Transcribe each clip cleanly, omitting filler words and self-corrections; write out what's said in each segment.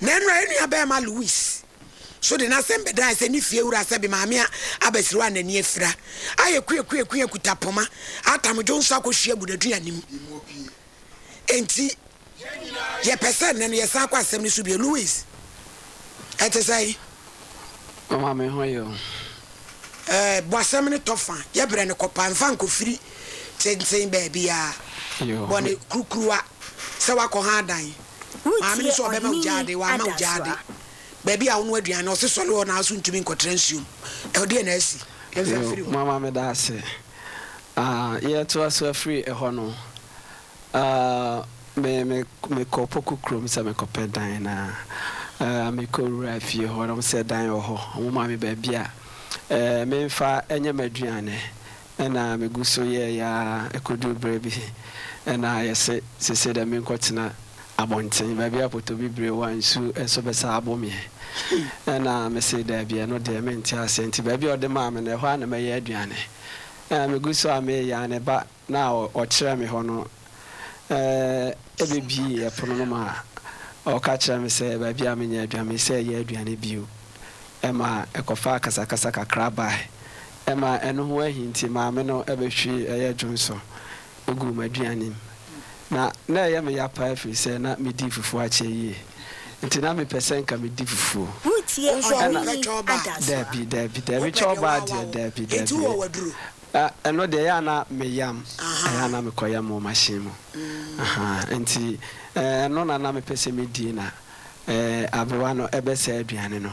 Na ɛnora yɛn nua bɛɛma Louis so de n'asɛm bɛdae sɛ ne fie wura sɛbe maame a abasiriwa a n'ani afira ayɛ kuakuakua kuta poma atam dwonsɔ akɔhwie agu n'aduane mu. Enti yɛpɛ sɛ nnɛ no yɛsan kɔ asɛm no so bio. Louis, ɛte sɛn? Mama me ho ye o. Ɛɛ, bɔ asɛm no tɔ fa, yɛbrɛ no kɔpa, mfa nkɔfiri tenten baabiara. Yo. Bɔ no kurukuruwa sɛ woakɔha adan. Maame no Woretie sɛ ɔbɛma wo Ɔhene gyaade, Yi wamma wo gyaade. Adasoa. Baabi a wonoa aduane no, ɔse sɔre hɔ na wo so ntumi nkɔtra nsuo mu. Ɛdeɛn na asi? Yɛmfa Yo, mfiri hɔ. mama meda ase. Ah, yɛtoa so afiri ɛhɔ no, ah, me, me, mekɔ Poku kurom sɛ mekɔpɛ dan na ah, mekɔ wura fie hɔ na wɔn sɛ dan wɔ hɔ. Wɔn maa me baabi a eh, memfa nyɛ m'aduane. Ɛna megu so yɛeɛ ara ɛkɔduru berɛ bi ɛna yɛse seesei deɛ menkɔtena abɔnten, baabi a potobibire wɔ a nsuo nso bɛsa abɔ meɛ. Ɛna mese daabi ɛno deɛ mente aseɛ nti baabi a ɔde maa me no ɛhɔ ara na mɛyɛ aduane. Ɛna megu so a mereyɛ a ne ba no a ɔkyerɛɛ me hɔ no bɛbuee ɛpono no ma ɔka kyerɛɛ me sɛ baabi a menyɛ aduane mesɛ yɛ aduane bio. Ɛma ɛkɔfaa akasakasa kakra bae. Ɛma ɛno ho ahi nti maame no bɛhwiee ɛyɛ dwonsɔ guu m'aduane mu. Na na ɛyɛ me ya paa ɛfiri sɛ na medii fufuo akyɛ yie. Nti na mepɛ sɛ nka medi fufuo. Woretie Wo nso a Ɛna. Ɔhene wopɛ Yi kyɔba a, Adasoa. Daabi, daabi, daabi, wopɛ deɛ kyɔba woawa deɛ, wo, daabi, enti daabi. wowɔ w'aduro? Ɛ, ɛno deɛ ɛyɛ a na meyam, ɛyɛ a Ahaa. na mekɔyam wɔ machine mu. Ahaa, nti ɛ, ɛno na na mepɛ sɛ medie na ɛ, aberewa no ɛbɛsɛe aduane no.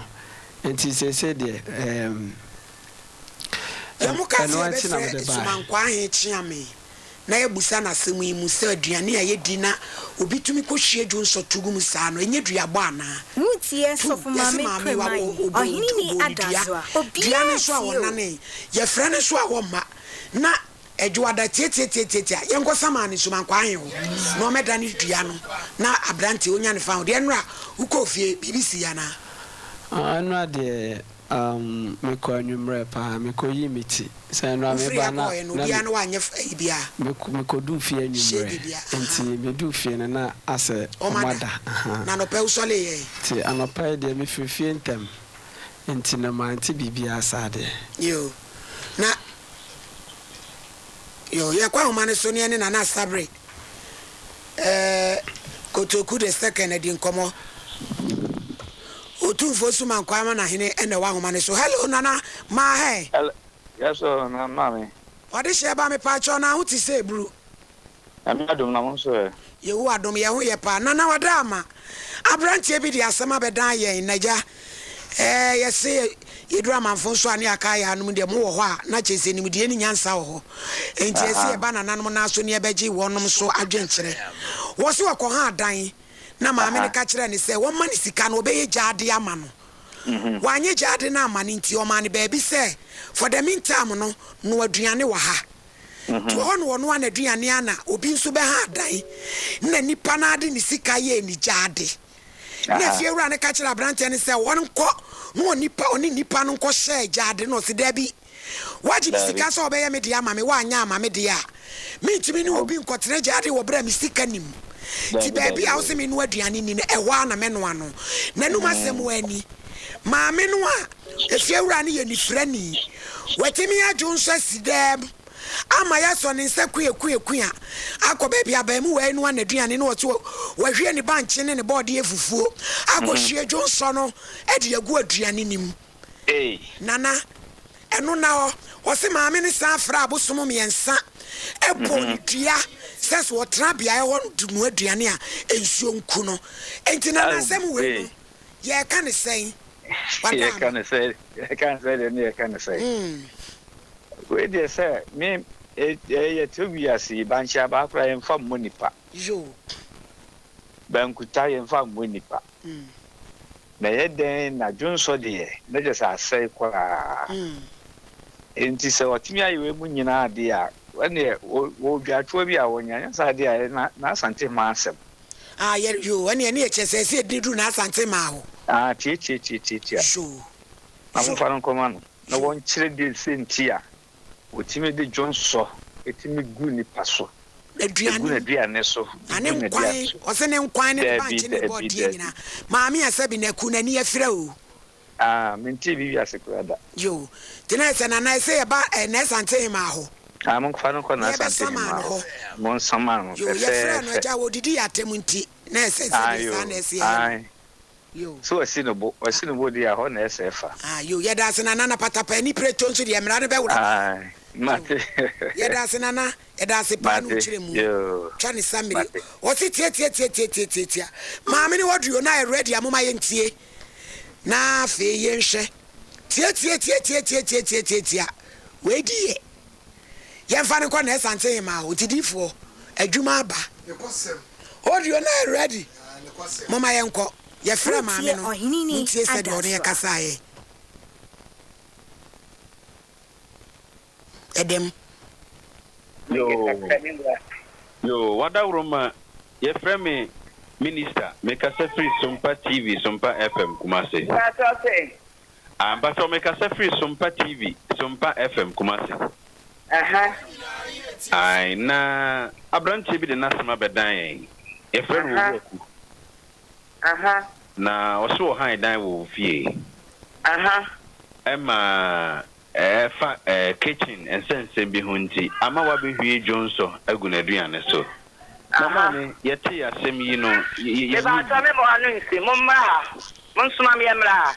Nti seesei deɛ, ɛɛm, Yɛn mo kaa sɛ ɛno akyi na yɛbɛfrɛ mede baeɛ. Somankwaa he Kyeame na yɛabusa no asɛm yi mu sɛ aduane a yɛdi na obi tumi kɔhwie dwonsɔ to gu mu saa no, ɛnyɛ duabɔ anaa? Woretie Tu, Sɔfo yɛse Maame maame wa Premayi, ɔbɔɔ ɔbɔɔ Ɔhene Ni ne dua, Adasoa. dua no Obiara nso a tie o. ɔnanee, yɛfrɛ no nso a wɔmma, na Ɛdwoada tiatiatiatiatia, yɛnkɔ samaa ne Somankwaa he hɔ na ɔmmɛdane dua no na aberanteɛ ɔnya ne fawodeɛ. Ɛnora wokɔɔ fie, biribi sii anaa? Ɛnora deɛ Um, mekɔ anwummerɛ paa, mekɔyii me ti. Sɛ nnora Wofiri meba ha na, kɔɔeɛ no, na obiara me, ne wo anyɛ f ayi biara? me, mekɔduu fie anwummerɛ. Shege biara, aha. Nti meduu fie no na asɛ Wɔn wɔn ada. ada, aha. Na anɔpa yi wosɔreeɛ ɛ? Nti anɔpa yi deɛ mefiri fie ntɛm, nti no mante biribiara saa deɛ. Yoo, na, yoo, yɛkɔ ahoma no so ne yɛne Nana Asabere Eh, Kotoku the second adi nkɔmɔ. Otumfoɔ Sumankwaa Amanahene na ɛwɔ ahoma no so. Hello Nana, maa hɛ. Hello, yes o, na maame. Ɔdehyeɛ ba mepaakyɛw na ho te sɛ eburu. Nyame adom na mo nso ɛ? Yehowa dom yɛn ho yɛ paa. Nana wada ama. Abranteɛ bi de asɛm abɛdan yɛn nagya Ɛɛ yɛse yɛduru amanfo nso a ne yɛaka ayɛ anom deɛ mowɔ hɔ a na kyerɛ sɛ nimdeɛ ne nyansa wɔ hɔ. Enti ɛse yɛba nananom nan so ne yɛbɛgye wɔnom so adwenkyerɛ. Wɔse ɔkɔhaa dan na maame no ka kyerɛɛ no sɛ wɔmma no sika no ɔbɛyɛ gyaade ama no. Wanyɛ gyaade no amma no nti ɔmaa no baabi sɛ for the meantime no noa aduane wɔ ha. Nti wɔ hɔ no wɔnoa n'aduane a na obi nso bɛhaa dan na nipa no ara de ne sika yɛɛ ne gyaade. Ɛnna fiewura no ka kyerɛɛ aberanteɛ no sɛ ɔnkɔ na onipa ɔne nipa no nkɔhyɛ gyaade no. Ɔse, Dabi, woagye me sika sɛ wobɛyɛ me deɛ ama me, woanyɛ ama me deɛ a, mentumi ne obi nkɔtena gyaade wɔ berɛ a me sika nni mu. Nti baabi a wose mennoa aduane nni no, ɛhɔ ara na mɛnoa no. N'anom asɛm ara ni. Maame no a efiewura no yɛ nifirani, watumi adwo nso asi dɛm. ama yɛasɔ ne nsa kuakuakua akɔ baabi a abaamuwa yi noa n'aduane na ɔte wahwie ne bankye ne ne bɔɔdeɛ fufuo akɔhwie dwonsɔ no de agu aduane no mu. Nana, ɛno nna hɔ. Ɔse maame no san frɛɛ abosom mmiɛnsa bɔɔ no dua sɛ sɛ ɔtena beaeɛ hɔ de noa aduane a nsuo nku no. Enti Nana asɛm wei no yɛreka no sɛn? Wada Yɛka ama. no sɛ, yɛka no sɛ deɛ ne yɛka no sɛn? Wei deɛ sɛ me yɛte wiase yi, bankye abaa koraa yɛmfa mmɔ nipa. Yoo. Bankuta yɛmfa mmɔ nipa. Na ɛyɛ dɛn na dwonsɔ deɛ na kyerɛ sɛ asɛe koraa. Enti sɛ watumi ayɛ wei mu nyinaa deɛ a, ɛnneɛ wɔ dwatwoɔ bi a wɔnya, nyɛ saa deɛ a ɛyɛ n'Asante mmaa asɛm. Ah yɛ yoo, ɛnneɛ ne yɛ kyerɛ sɛ ɛsɛ yɛdini duru n'Asante mmaa hɔ. Ah tiatiatiatiatia. Yoo. Na momfa no nkɔma no. Na wɔnkyerɛ deɛ sɛ nti a wɔtumi de dwonsɔ tumi gu nipa so. Aduane Egu mu. n'aduane so. Na ne Egu nkwan, n'aduane so. ɔse ne nkwan ne ne Daabi, bankye ne daabi, bɔɔdeɛ daabi. nyinaa. Maame a sɛbi n'aku n'ani afira o. Ah, mentee bi wiase koraa da. Yoo, nti na ɛsɛ Nana ɛsɛ yɛba eh, Nɛɛsante Hemaa hɔ. Ah, momfa no nkɔ Na Nɛɛsante yɛbɛsamaa Hemaa no hɔ. hɔ. Monsamaa no Yoo, yɛfrɛɛ no fɛfɛɛfɛ. agya, ɔdidi yɛ atɛm nti, na ɛsɛ Ah, sɛdeɛ saa yoo, na ɛsɛ yɛyɛ no. ae. Yoo. So wasi ne bo? Wasi ne bo deɛ a, hɔ na ɛsɛ fa. Ah, yoo, yɛda ase Nana, na patapa ani preto nso deɛ mmara no bɛworɔ paa. Ae, Yoo, mate. yɛda ase Nana, yɛda ase paa ne wo Mate, nkyerɛmu. yoo, Twa ne samire. mate. Ɔse tiatiatiatiatiatiatia. Maame ne audio no ayɛ ready a momma yɛntie na afei yɛnhwɛ. Tiatiatiatiatiatiatiatia. Wei deɛ yɛmfa no nkɔ Nɛɛsante Hemaa hɔ. Otidifoɔ, adwuma aba. Audio no ayɛ ready. Momma yɛnkɔ. Yɛfrɛɛ maame Wotie no. Ɔheneni Montie sɛdeɛ ɔne yɛ Adasoa. kasaeɛ. Ɛdɛm. Yoo yoo wadaworoma yɛfrɛ me minister mekasa firi Sompa TV Sompa FM Kumasi. Mpakyɛw se. Ah mpakyɛw mekasa firi Sompa TV Sompa FM Kumasi. Aha. Ae na abranteɛ bi de n'asɛm abɛdan yɛn yɛfrɛ no Aha. Owuraku. Aha. Na ɔse ɔhan dan wɔ wo fie. Aha. Ɛma Ɛfa kitchen nsɛnsɛm bi ho nti, ama wabɛhwie dwonsɔ agu n'aduane so. Na maame, yɛtee asɛm yi no, yɛn ani Mepaatɔ me mo ano nsi, mo mmra ha, mo nsoma me yɛ mmra ha.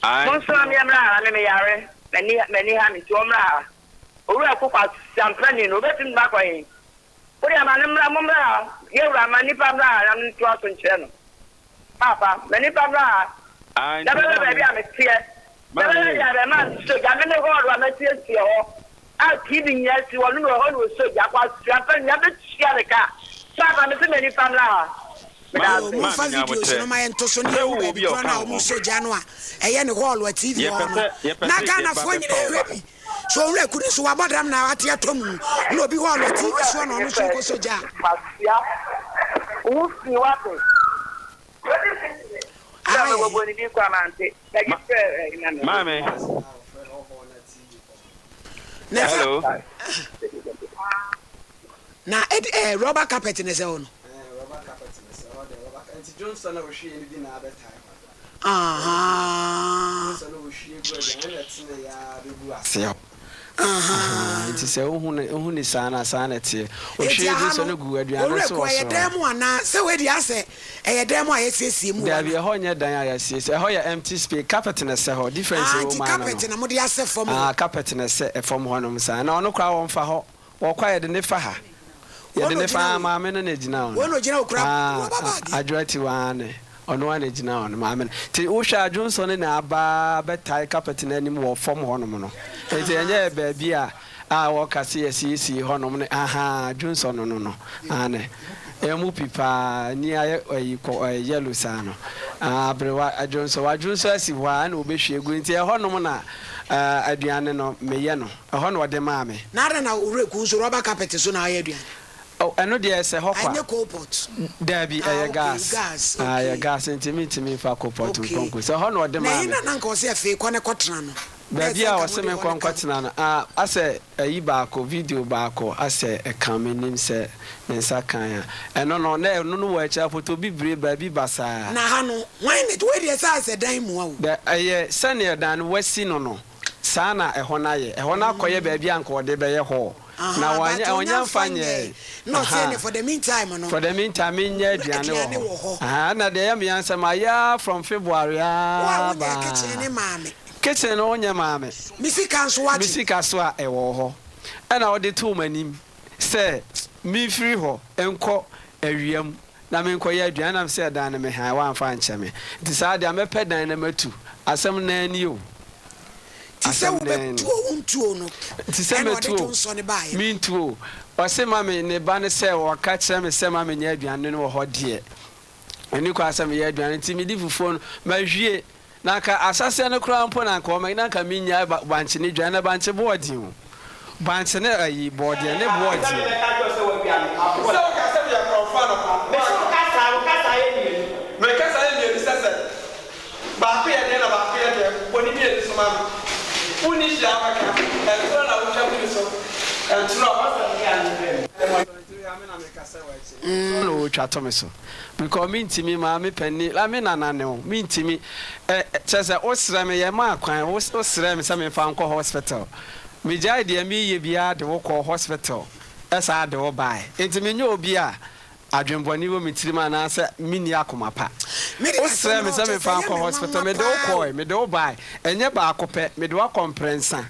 Ae, Mo nti nsoma no. me yɛ mmra ha, me me yare, m'ani m'ani ha me nti wɔmmra ha. Owura Kuku Asampani no, obetumi de me akɔ he? Wo deɛ ma no mmra, mo mmra ha, yɛwura ma nnipa mmra ha na mentoa so nkyerɛ no. Paapa, ma nnipa mmra ha Ah, na nti bɛhwɛ maame, baabi a meteɛ, na maame bɛhwɛ ei. deɛ abɛɛmaa no sɔ gya, me ne hɔɔlo a masiesie hɔ a TV nyinaa si hɔ no na ɛhɔ na ɔsɔ gya, kwasea pa nyinaa bɛtua me ka. Paapa, mese ma nnipa mmra ha. Meda Maame, Yoo, ase. momfa maame nya videos aboterɛ. no ma yɛnto so na Sɛ yɛnhu wowɔ baabi obi a korɔ no ɔka a wo ho. wɔsɔ gya no a ɛyɛ ne hall a TV wɔ Yɛpɛ hɔ no sɛ, yɛpɛ na sɛ yɛba Ghanafoɔ bɛfa nyinaa wo hwɛ ba. bi. So Owura Kudi nso wabɔ dam na wate atɔ mu na obi hall a TV Owura soɔ na Kudi ɔno nso sɛ, rekɔsɔ gya a. Kwasea, wo ho fi wate. Ae. Ma, maame. Na ɛsɛ Hello. na ɛde ɛɛ rɔba carpet na ɛsɛ hɔ no. Ahaa. Ahaa, nti sɛ wohu no, wohu no saa no a, saa na ɛteɛ. Enti Ohwie aha dwonsɔ no, no gu aduane Owura so Aku, wɔ ɛyɛ soro dan hɔ. mu anaa? Sɛ wei deɛ asɛ ɛyɛ dan mu a yɛasiesie mu hɔ Daabi, anaa? ɛhɔ nyɛ dan a yɛasiesie. Ɛhɔ yɛ empty space. Carpet na ɛsɛ hɔ. Difference a Ah, ɛwɔ nti mu ara no no. carpet na mode asɛ fam hɔ. Ah, carpet na ɛsɛ fam hɔnom saa. Na ɔno koraa wɔmfa hɔ. Wɔkɔ a yɛde no fa ha. Wɔn Yɛde na no fa ogyina ha, hɔ yi. maame no na egyina hɔ Wɔn no. na ogyina hɔ kura Ah, rɔba ah, baage. Adwoa Tiwa aane. Ɔno ara na egyina hɔ no, maame no. Nti wohwɛ a dwonsɔ no na aba abɛtae carpet no anim wɔ fam hɔnom no. Nti ɛnyɛ baabi a a wɔka sɛ yɛasiesie hɔnom no, ahaa, dwonsɔ no no no, aane. Ɛmu pi paa, ani ayɛ ayi kɔ ɛɛ yellow saa no. Ah, aberewa dwonsɔ, wadwonsɔ asi hɔ a ɛna wɔbɛhwie agu. Nti ɛhɔnom na ɛɛ aduane no meyɛ no. Ɛhɔ na ɔde maa me. Na adɛn na wo werɛ ku nso rɔba carpet so na ayɛ aduane? Oh, ɛno deɛ ɛsɛ hɔ kwa. Ɛnyɛ coal pot? Daabi, Ah, ɛyɛ okay, gas. gas, Ah, ɛyɛ okay. gas nti mentumi mfa coal pot Okay. nkɔ nku. Sɛ ɛhɔ na ɔde Na maa ɛhe me. na na anka ɔse afei kɔ ne kɔtena no? Na Baabi ɛsɛ a anka ɔse mode hɔ menkɔ no ka ho. nkɔtena no, ah, asɛ ayi baako, video baako, asɛ ɛka mennim sɛ ne nsa kan a. Ɛno no, na ɛno no wɔ akyire, apotɔ bibire, baabi basaa. Na ha no, hwan na, wei deɛ ɛsɛ asɛ dan mua o. Dɛ, ɛyɛ sɛdeɛ dan no wɔasi no no. Saa na ɛhɔ no ayɛ. Ɛhɔ no akɔyɛ baabi a anka wɔde bɛyɛ hall. Na Ahaa, wɔanyɛ, but onya wɔnya mfa mfa nyɛe. nyɛe. Na ɔse Ahaa. ɛne for the meantime no. For the meantime, menyɛ aduane wɔ Aduane hɔ. wɔ hɔ. Ahaa, ɛna deɛ ɛyɛ me ya ne sɛ mayɛ ara from February Wo a ara wonyɛɛ baa. kitchen ne maa me. Kitchen no wonyɛ maa me. Me sika nso Me woagye. sika so a ɛwɔ hɔ. Ɛna wode too m'anim sɛ memfiri hɔ nkɔ awia mu. Na menkɔyɛ aduan na mesɛ dan no me hann woamfa ankyɛ me nti saa deɛ a mɛpɛ dan na matu asɛm no ara nie o Nti sɛ asɛm no ara wobɛtu nie. o wontu o no Nti sɛ ɛna ɔde mɛtu o dwonsɔ no baeɛ no. mentu o ɔse ma me ne ba no sɛ ɔka kyerɛ me sɛ ma menyɛ aduane no wɔ hɔ deɛ ɛni kwan sɛ meyɛ aduane nti medi fufuo no mahwie Na anka ahyɛaseɛ no koraa mpo na anka wɔma na anka mennyae ba bankye no dwa, na bankye boɔ den o. Bankye ne ayi, bɔɔdeɛ ne boɔ den o. Sɛ woka sɛ meyɛ korɔmfoɔ anɔpa, Me kasa yɛ mmienu sɛ sɛn? Baako yɛ deɛn na baako yɛ deɛn? Bɔ ne mmienu so ma me. Wonni hwee a wobɛka, ɛtorɔ na wotwa gu me so. Ɛtoro a wasa ne kaa ne brɛ me. Na ɔretwa to me so because mentumi maame panin la me nana ne wo mentumi ɛ kyerɛ sɛ wosrɛ me yɛ maa kwan wo wosrɛ me sɛ memfa nkɔ hospital megyae deɛ meyɛ biara de wo kɔɔ hospital ɛsaa de wo bae nti menyɛ obi a adwenbɔne wɔ me tirim anaasɛ menni akoma pa Me deɛ asɛm wosrɛ no me sɛ kyerɛ sɛ memfa ɛyɛ nkɔ me hospital nwanwa mede wo paa o. kɔe mede wo bae ɛnyɛ baako pɛ mede wo akɔ mprɛnsa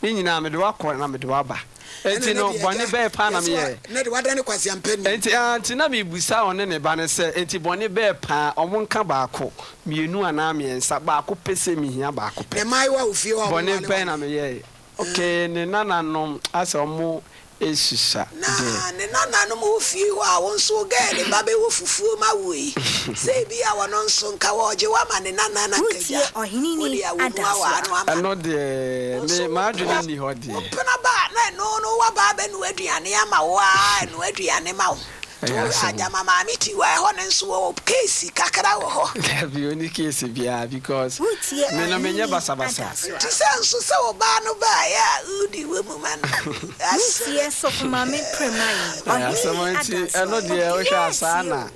Ne nyinaa mede wo akɔ na mede wo aba. Ɛna Enti nɛ no, deɛ bɔne agya bɛɛ paa na yɛse wa meyɛɛ? nɛ deɛ wadane kwaseampani. Enti ah, nti na mebisa ɔne ne ba no sɛ, enti bɔne bɛɛ paa? Ɔmo nka baako, mmienu anaa mmiɛnsa, baako pɛ sei, mehia baako Ne pɛ. mmaayewa wɔ fie hɔ a ɔmo Bɔne wale bɛn na wale. meyɛɛ? Okay, ne nananom asɛ ɔmo susua Na deɛ. ne nananom wɔ fie hɔ a, wo nso wo gɛɛle ba bɛwɔ fufuo ma wo yi, sɛ ebia ɔno nso nka wɔɔgye wo ama ne nana na nka Woretie gya Ɔhene wo Ni deɛ wo mu awaa Adasoa. no ama Ɛno no. deɛ, Wo me, nso wo m'adwene pena nni hɔ wo deɛ. pena ba a, na ɛno no waba abɛnoa aduane ama wo ara, ɛnoa aduane ma wo. Nti Ɛyɛ wohwɛ a asɛm. gyama maame Tiwa ɛhɔ no nso wɔwɔ case kakra wɔ hɔ. Dabi, ɔnni case biara because Woretie me no Ɔhene menyɛ Ni basabasa. Adasoa. Nti sɛ nso sɛ ɔbaa no baeɛ a wodi wɔ mu ma no asɛm. Woretie Sɔfo Maame Premayi, Ɛyɛ Ɔhene asɛm Ni nti Adasoa. ɛno deɛ wohwɛ Obiara a saa tie na o.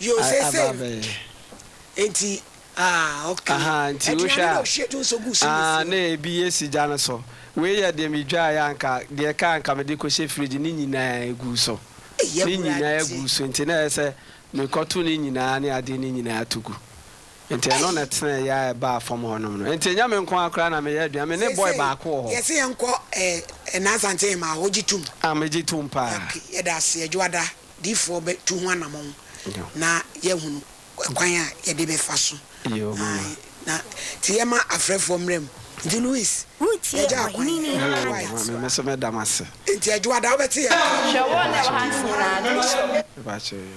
Yoo aba seesei no abɛyɛ. nti ah okay Ahaa nti aduane wohwɛ na a ɔhwie dwonsɔ guu so na ah ɛsi na hɔ. ebi yɛ si gya no so. Wei yɛ deɛ medwaeɛ a anka deɛ ɛka a anka mede kɔhyɛ fridge ne nyinaa ɛguu so. Eyi Ne nyinaa Awurade. guu so nti na ɛyɛ sɛ mekɔto ne nyinaa ne adeɛ no nyinaa to gu. Nti ɛno na Ei. ɛteneeɛ a ɛbaa fam hɔnom no. Nti ɛnyɛ me nko ara koraa na meyɛ aduane, me ne boy Seesei baako wɔ hɔ. yɛse yɛnkɔ eh Nansa Ntenmaa hɔ, wogye tom? Ah megye tom paa. Ok, yɛda ase Adwoada, diifoɔ bɛ tu ho anamɔn Yo. na yɛahunu kwan a yɛde bɛfa so. Yo mama. Ae, na nti yɛma afrɛfoɔ mmra mu. Nti Louis, Woretie yɛgyaa kwan. Ɔhene Ni Yo Wai. mama, me Adasoa. nso meda mo ase. Nti Adwoada wobɛte yɛn nka. Hwɛ wɔn a ɛwɔ ha no Diifoɔ nyinaa, no de bɛhyira wo. Mepakyɛw yo.